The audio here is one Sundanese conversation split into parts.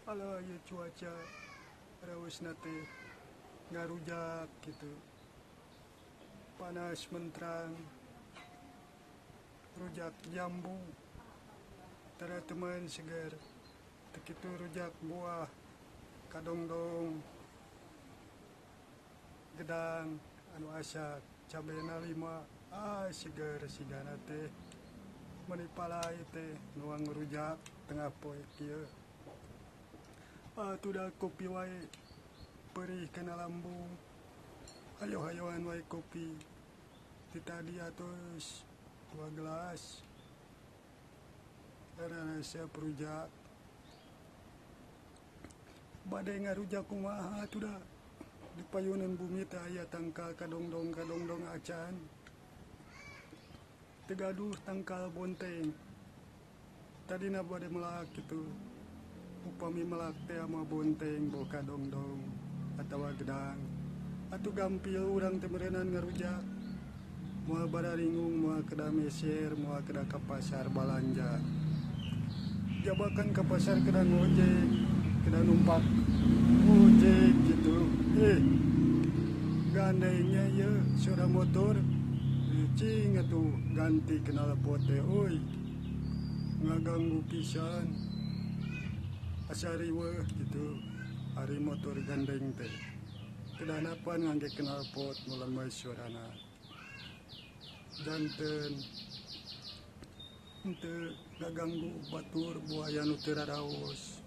Alah ieu cuaca raosna teh ngarujak kitu. Panas menterang rujak jambu tara teman seger teu kitu rujak buah kadongdong gedang anu asak cabena lima ah seger sigana teh meuni palai teh nuang rujak tengah poe kieu. Atuh da kopi wae perih kana lambung hayo-hayoan wae kopi ti tadi atos 2 gelas resep rujak bade ngarujak kumaha atuh da di payunan bumi teh aya tangkal kadongdong kadongdong acan teu gaduh tangkal bonteng tadina bade melak kitu upami melak teh mah bonteng boh kadongdong atawa gedang atuh gampil urang teh meureunan ngarujak moal bararingung moal kedah meser moal kedah ka pasar balanja jabakan ka pasar kedah ngojek kedah numpak ojek gitu gandengnya ieu suara motor cing atuh ganti knalpot teh euy ngaganggu pisan asa riweuh gitu ari motor gandeng teh kedah napan ngangge knalpot nu lemes suarana janten henteu ngaganggu batur buaya nu teu raraos.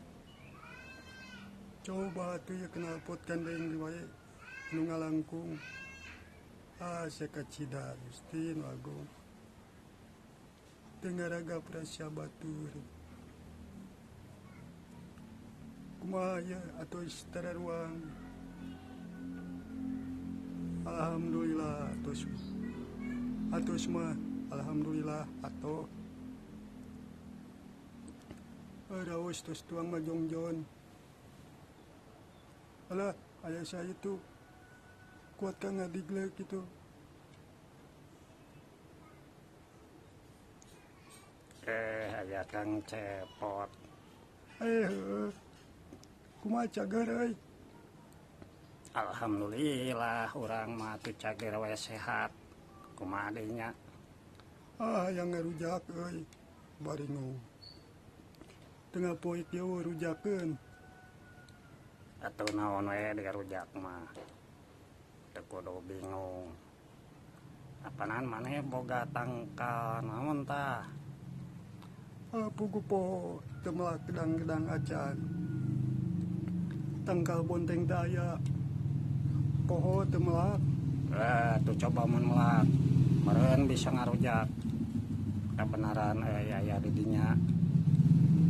Coba atuh ieu knalpot gandeng wae nu ngalangkung ah sakacida Gusti nu agung teu ngaragap rasa batur. Kumaha ieu atos tararuang alhamdulillah atos atos mah alhamdulillah atoh raos tos tuang mah jongjon. Alah aya saya itu kuat ka ngadiglek kitu. Aya Kang Cepot. Heueuh. Kumaha cager euy? Alhamdulillah urang mah atuh cager we sehat. Kumaha deui nya? Ah hayang ngarujak euy baringung. Tengah poe kieu rujakeun. Atuh naon we digarujak mah. Teu kudu bingung. Apanan maneh boga tangkal naon tah? Ah puguh poho teu melak gedang-gedang acan. Tangkal bonteng teh aya. Poho teu melak. Tuh coba mun melak. Meureun bisa ngarujak. Kabenaran euy aya di dinya.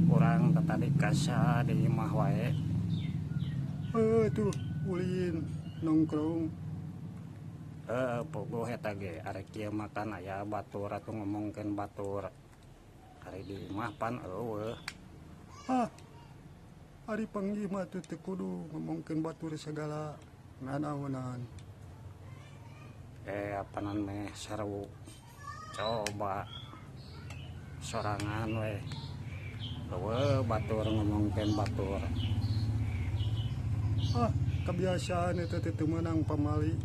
Urang teh tadi kasa di imah wae. Tuh ulin nongkrong. Puguh eta ge arek kieu makan aya batur atuh ngomongkeun batur. Ari di imah pan eueuh. Ah ari panggih mah teu kudu ngomongkeun batur sagala nanaonan. Apanan meh seru. Coba sorangan we. Eueuh batur ngomongkeun batur. Ah kebiasaan eta teh teu meunang pamali.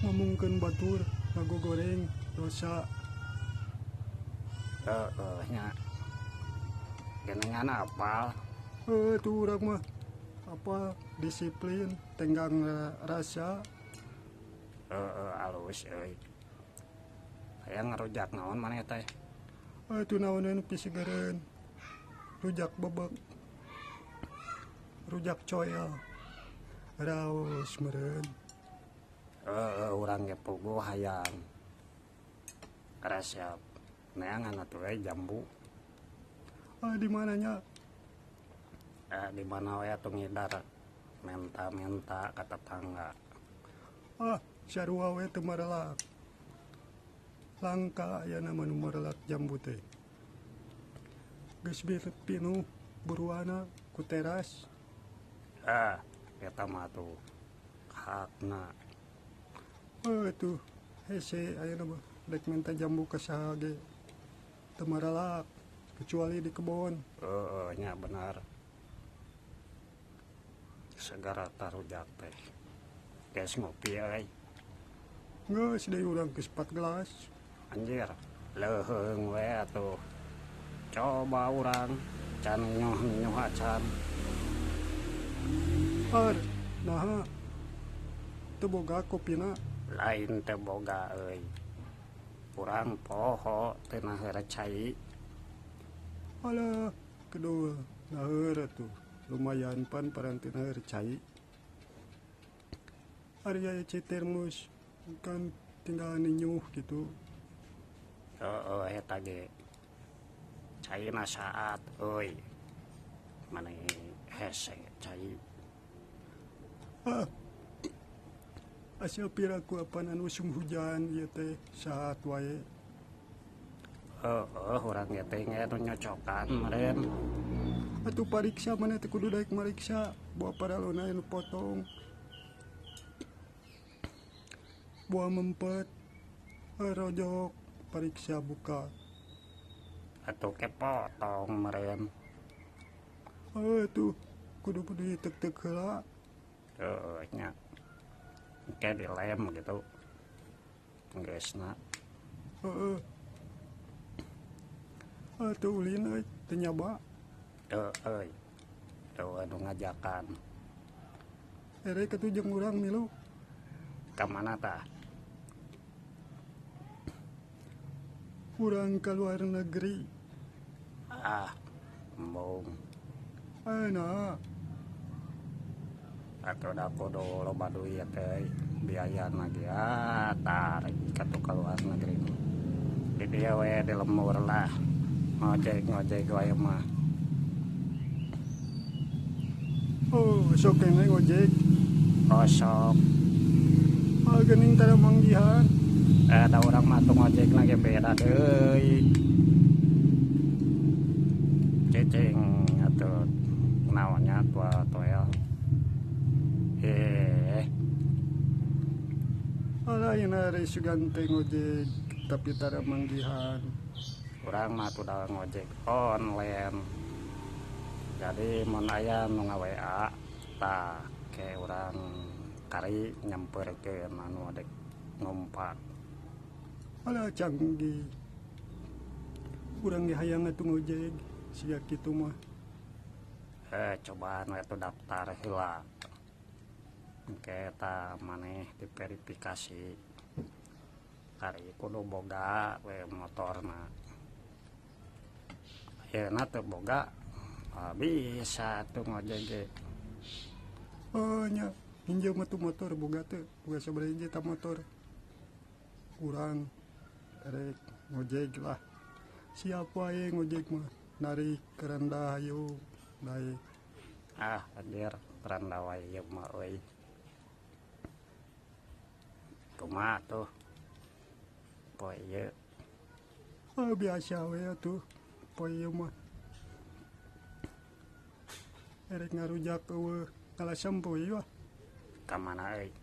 Ngomongkeun batur ngagogoreng dosa. Heeh nya. Geningan apal. Tuh urang mah apa disiplin tenggang rasa. Heeh alus euy. Hayang ngarujak naon maneh teh? Atuh naonan pisegereun. Rujak bebek. Rujak coel. Raos meureun. Heeh urang ge puguh hayang. Resep neangan atuh we jambu. Ah di mana nya? Di mana we atuh ngidar menta-menta ka tetangga. Ah sarua we teu marelak. Langka aya mah nu marelak jambu teh. Geus pinuh buruana ku teras. Ah eta mah atuh hakna. Tuh hese ayeuna mah rek minta jambu ka saha ge teu marelak kecuali di kebon. Heeh nya bener. Segara tarujak teh. Geus ngopi euy. Geus deui urang geus 4 gelas. Anjir, leuheung we atuh. Coba urang can nyoh-nyoh acan. Ar, naha. Teu boga kopina. Lain teu boga euy. Urang poho teu naheur cai. Alah, kedua naheur atuh. Lumayan pan paranti naheur cai. Ari aya cai termos kan tinggal ninyuh gitu. Heeh, eta ge. Caina saat euy. Maneh hese cai. Ah. Asa piraku apan anu usum hujan ieu teh saat wae. Heeh, urang ge teh anu nyocokan meureun. Atuh pariksa maneh teh kudu daek mariksa, boa paralona anu potong. Boa mempet, rojok, pariksa buka. Atuh ke potong meureun. Heuh atuh kudu kudu tek-tek heula. Heeh nya. Engke dilem gitu. Geusna. Heeh. Atuh ulin euy teu nyaba. Teu euy. Teu anu ngajakan. Erek atuh jeung urang milu. Ka mana tah? Urang ka luar negeri. Ah, embung. Nah. Atuh da kudu loba duit euy. Biayana ge tarik ka tuh ka luar negeri. Di dieu we di lembur lah. Ngojek-ngojek wae mah. Oh, sok kene ngojek. Oh, sok. Ah, geuning tara manggihan. Da urang mah atuh ngojekna ge beda deui. Cicing atuh naonnya tua toel. Alah, ini ari sugan teh ngojek tapi tara manggihan. Urang mah atuh da ngojek online. Jadi mun aya nu nga-WA tah ke urang kari nyamperkeun anu dek ngumpak. Alah canggih. Urang ge hayang atuh ngojek siga kitu mah. Cobaan we atuh daftar heula. Engke eta maneh diverifikasi. Kari kudu boga we motorna. Ayeuna teu boga bisa atuh ngojek ge. Oh nya, minjem atuh motor boga teu, boga sabaraha hiji ta motor. Urang erek ngojek lah. Siap wae ngojek mah, narik keranda hayu naik. Ah, anjir, keranda wae ieu mah euy. Kumaha tuh? Poe ieu. Ah, biasa we atuh poe ieu mah. Erek ngarujak eueuh ngalasem poe ieu ah. Ka mana euy?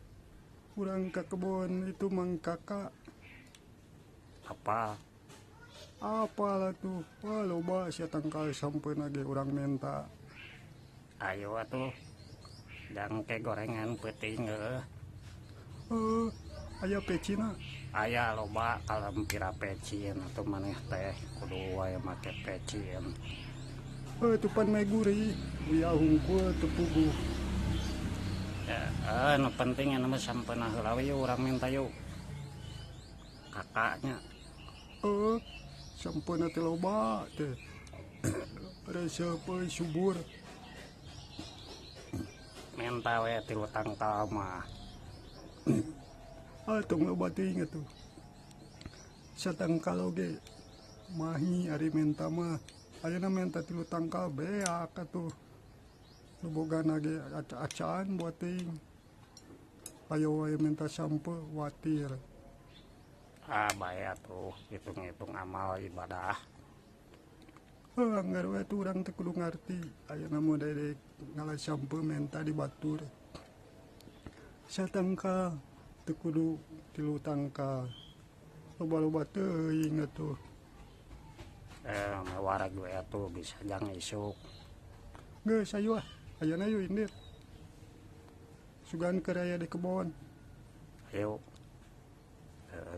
Urang ka kebon itu Mang Kakak. Apa? Apalah tuh. Wah, loba sia tangkal sampeuna ge urang menta. Ayo atuh. Jang ke gorengan peuting heuh. Heuh, aya pecina. Aya loba kalem pira pecin atuh maneh teh kudu wae make pecin. Heuh, tupan meh gurih, uya hungkul teu puguh. Nu penting anu mah sampeuna heula we urang minta yuk. Kakaknya. Heuh, sampeuna teh loba teh. Resep euy subur. Menta we tilu tangkal mah. Ah, tong loba teuing atuh. Satangkal oge mahi ari menta mah. Ayeuna menta tilu tangkal beak atuh. Nu bogana ge aca-acaan buat teuing. Ayo wae menta sampe watir. Ah, bae atuh hitung-hitung amal ibadah. Heuh, anggar we atuh urang teh kudu ngarti. Ayeuna mah dedek ngala sampe menta di batur. Satangkal teu kudu tilu tangkal. Loba-loba teuing atuh. Wareg we atuh bisa jang isuk. Geus ayo ah. Ayeuna yuk indit. Sugan keur aya di kebon. Ayo.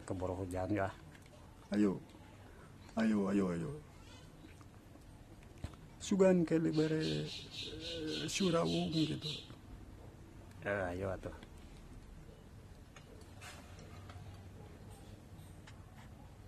Keburu hujan ya. Ayo. Ayo ayo ayo. Sugan ke dibere surawung gitu. Ayo atuh.